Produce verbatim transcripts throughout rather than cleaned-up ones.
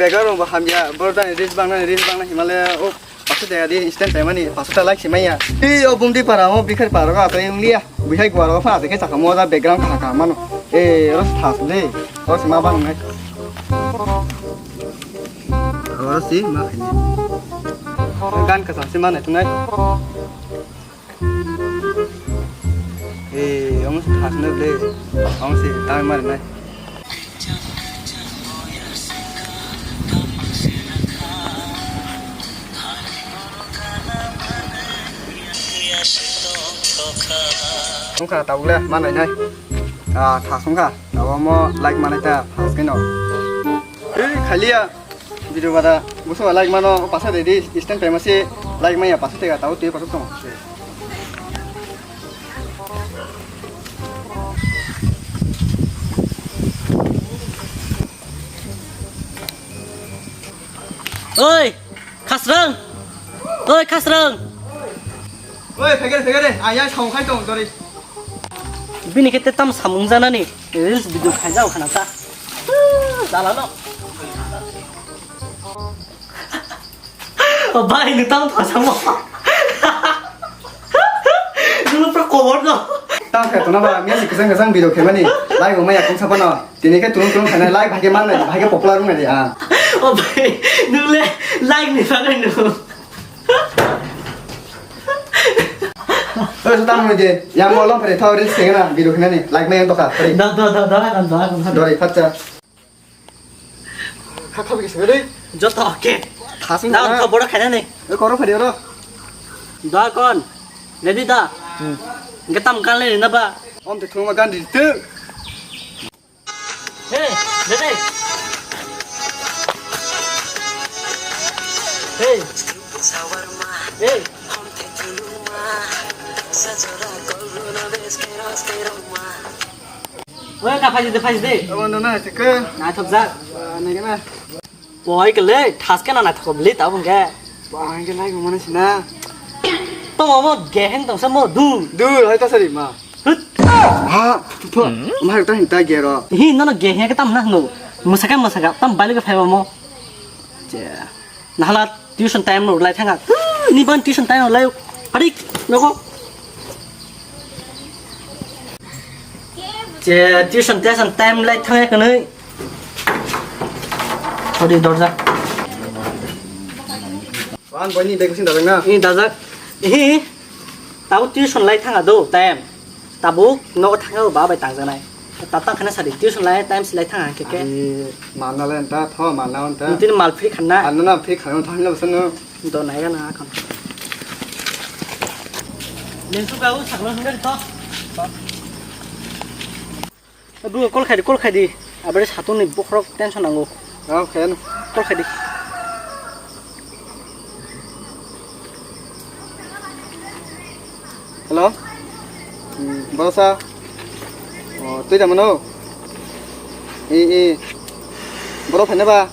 Background rok bo hamya, boro jani reels bangnani, reels bangna himale o paso tega di instant paimani, paso ta like se manya. Ei o bumdi para o bikhari para o atoi wngliya. Buihai guaro pha atoi khe chakamo da background kaham kaham mano. Ei oro se thas de, oro se ma bangnai. Oro se ma khaini. Gan kasam se ma nai tunai. Ei, omo se thas nai ble. Omo se tang mari nai. Wngkha tabuk le ma nai nai. Ah, thas wngkha. Tabuk omo like manai ta thas khe no. Ei, khaliya. Video bada, buso ba like mano, pasa de di, stand pema se like maya, pasa tega, tau tui pasa tong. Oi, Khasrang! Oi, Khasrang! Oi, phegere, phegere, ayang song khai tong, dori. Bini khe te tam samung janani, reels video khaijao khana ta. Dalano. O bai, ni tam thasamo. Nung pra kobor no. Tam khe tona ba, miya si kesang kesang video khemani. Lai go maya kung sapa no. Tini khe tulung tulung khainai, lai bhai khe mannai, bhai khe popular wngnai de, ah. O bai, nung le like ni bagwi nung. Oi, so tamo je, yang mo long phare thau reels khe na, video khe na ni, like mai yang to kha, phare. Da, da, da, da, da, da, da. Dori, phatcha. Kha, kha, bikis, ready? Joto, okay. Khasing da, na. Kha, boro khaina ni. Oi, koro phare oro. Da kon, ready da? Hmm. Gatam kan le na ba. Om te thuma gan di tu. Hey, Dede. Hey. Hey. Oi, ka phaji de, phaji de. Abo no na, sike. Na thok jak. Ah, nai na. Boi kele, thas khe na naithok bwlwi tabuk hwnkhe. Boi khe lai mano sina. Tong omo geheng tongsa mo du. Du, hai ta sari ma. Hut. Ha, pho, ma ta hinta gero. Hi, nono geheng khe tam na hwno. Mwsaka, mwsaka, tam bali khe phaiba mo. Je. Nahala tuition time rok lai thanga. Ni ban tuition time rok lai. Parik, nogo. Je, tuition, tuition time lai thanga kwnwi. Hodi dorja. Wan boini bag sing dajak na. Ni dajak. Hi. Tabuk tuition lai thanga do time. Tabuk nogo thanga ba bai tangjaknai. Tata khana sadi tuition lai time si lai thanga keke. Ani manna lai ta tho manna on ta. Tin mal free khanna. Anna na free khanna thang na bsano. Do nai ga na kham. Lensu ga u saklo hingga to. Bro, call khai di, call khai di. Abare satungni bokhorok tension nango. Rao khen. Call khai di. Hello? Hmm, borosa? Oh, twi da mano? I, i. Boro phaina ba?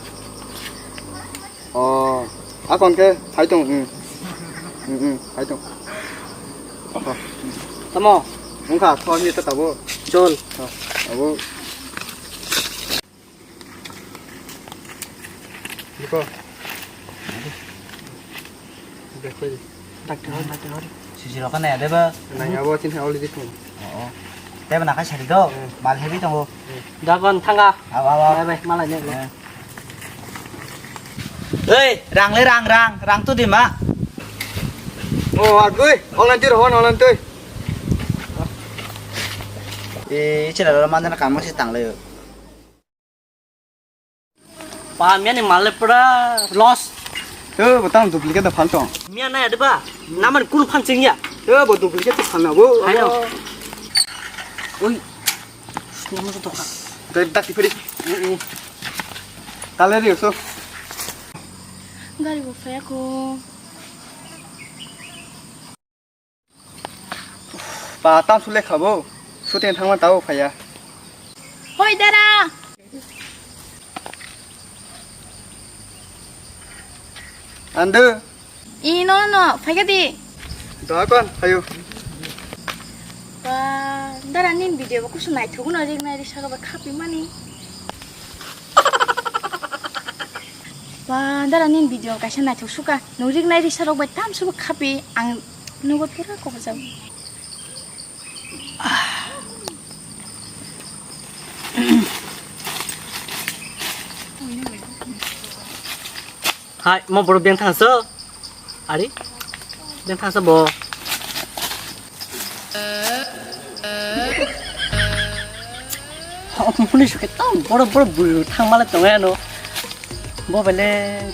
Oh, akon khe phai tong, hmm. Hmm, hmm, phai tong. Oho. Tamo? Wngkha, thok ni ta tabo. Chol. Ha, abo. Biko. Beko. Doctor, doctor. Sisi rok nai de ba. Nai abo chin ha oli dikung. Oh, oh. Tei ba nakai sari do. Hmm. Mal heavy tongo. Dagon thanga. Aw, aw, aw. Bye bye, malai ne. Eh. Ei, rang le rang, rang, rang tu di ma. Oh, agui, online tui rohon, online tui. Eh, chela lo manjana kamo si tang le. Pa, miya ni mal le pura loss. Eh, botang duplicate da phal tong. Miya nai ade ba, naman kul phan ching ya. Eh, bo duplicate phal na bo. Hai no. Oi. Dai, dati phiri. Tale ri so. Gari bo phaya ko. Pa, tam sule khabo. Shooting thangma tao phaya. Hoi dara. Ando. Ino no, phaikha di. Doa kon, phaio. Ba, dara nin video bo kusu naithok no ring nai ri saka ba khapi mani. Ba, dara nini video kaisa naithok suka. Nwng rik nai risa rok bai tam subo khapi ang nugo pura kok jao. Hai, mo borok beng thangso. Ari, beng thangso bo. Hokmani suke tam boro boro buru thang male tongo ano. Bo bele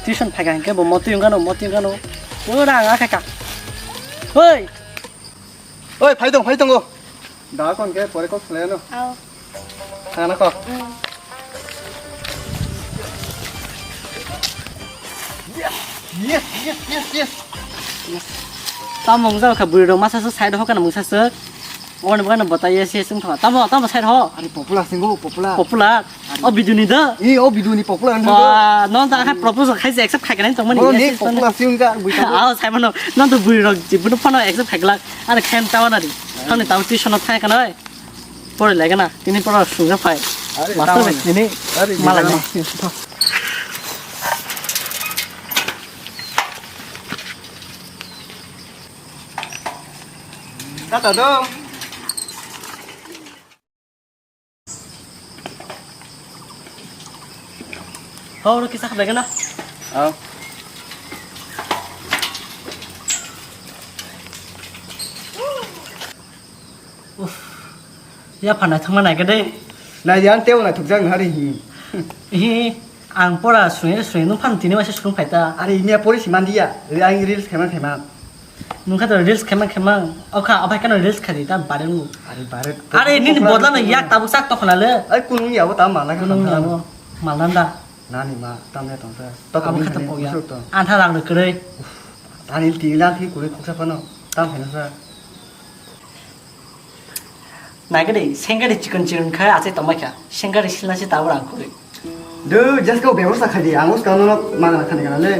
tuition phaga hingke bo motwi wngano, motwi wngano. Ora ang akha ka. Oi. Oi, phai tong, phai tongo. Da kon ke pore kok selai ano. Ao. Thangna ko. Mm. Yes, yes, yes, yes, yes. Yes. Tamo wngjago kha bwrwi rok masa se side ho kana mungsa se. Oni bwkhano bota yes yes wngthoka. Tamo, tamo side ho. Ani popular singo, popular. Popular. O video ni da? Eh, o video ni popular wngthoka. Ba, non ta kha proposal khai se accept khai kana tongmani. Boro yes ni yes popular sing wngka bui tamo. Ao sai mano. Non to bwrwi rok jibuno phano accept khai glak. Ani khem tawa nari. Thani tawa tuition thai kana. Pore lagana, tini pore sungja phai. Are, master tamo. Tini are, malai. Tata do. Hau, oro kisa khlagana. Oh. Uff, ya phanai thangma naikhe de. Nai yan teo na thukjak na hari hi. Hi, ang pora sui sui nung phan tini waisa sulung phaita. Are imiya pori si mandiya. Ang reels khema khema. Nung kha to reels khema khema. Okha, ophai kano reels khadi ta bare ngu. Are bare. Are nini bodla no yak tabuk sak to khona le. Ai kunung ya bo ta malna kha. Kunung ya bo. Malnanda. Nani ma, tamya tongsa. Tok abo kha to pokya. Antha rang rwkrwi. Tani tingla thi kuri khoksa phano. Tam phano sa. Naikhe de, sengkhe de chikon chikon kha, achai tongbai kha. Sengkhe de silna se tabra ang kuri. Do, just ko bebosta khai di, ang uska no magana khani kana le.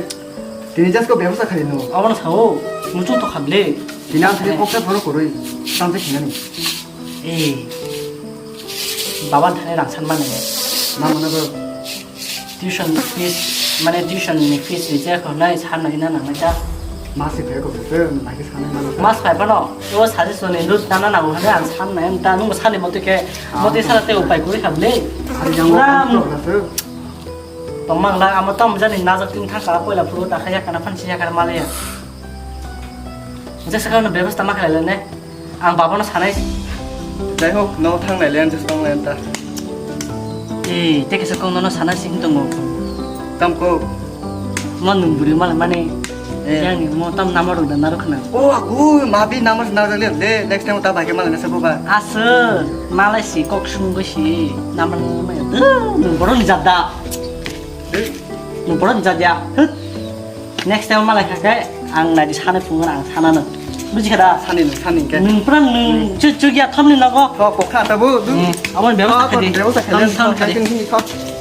Tini just ko bebosta khai no. Abono sao, muchung to khamle. Tini ang thani khoksa phano kurui, tamse khinani. Eh, baba thani rang san mane. Ma mane bo. Tuition fees, mane tuition ni fees rijak hwnwi sanna hina nangnai ta. Mas se phai ko phai, nai ke sanai mano. Mas phai phano, o suggestion ni lut nana nango hwnwi ang sannai, ang ta nung sani motwi khe, motwi sana te upai kwrwi kha bwle. Ari yang Ram. Tongmang la, amo tom jani najak tin thangka, poila phuru ta khaya kana phansi ya kana male ya. Jesa kana bebasta ma khlai le ne. Ang babano sanai. Jai hok, no thangnai le, ang jesa tong le ta. Eh, te kesa kong nono sanai sing tongo. Tam ko. Mo nung buri mal mane. Eh. Yang ni mo tam namar da naro khna. Oh, aku mabi namar na le le, next time ta bai ke mal na sabo ba. Aswk, malai si kok sung go si, namar na ma. Nung borok ni jada. Eh? Nung borok ni jada. Hut. Next time malai kha khe ang nai di sanai phungo ang sanano. Buji kha da? Sani no, sani khe. Nung pran nung chu chu ya thom ni nogo. Tho, kokha ta bu, du. Hmm, abo ni bebosta kha di. Bebosta kha di. Thom, thom kha di. Thom, thom, thom.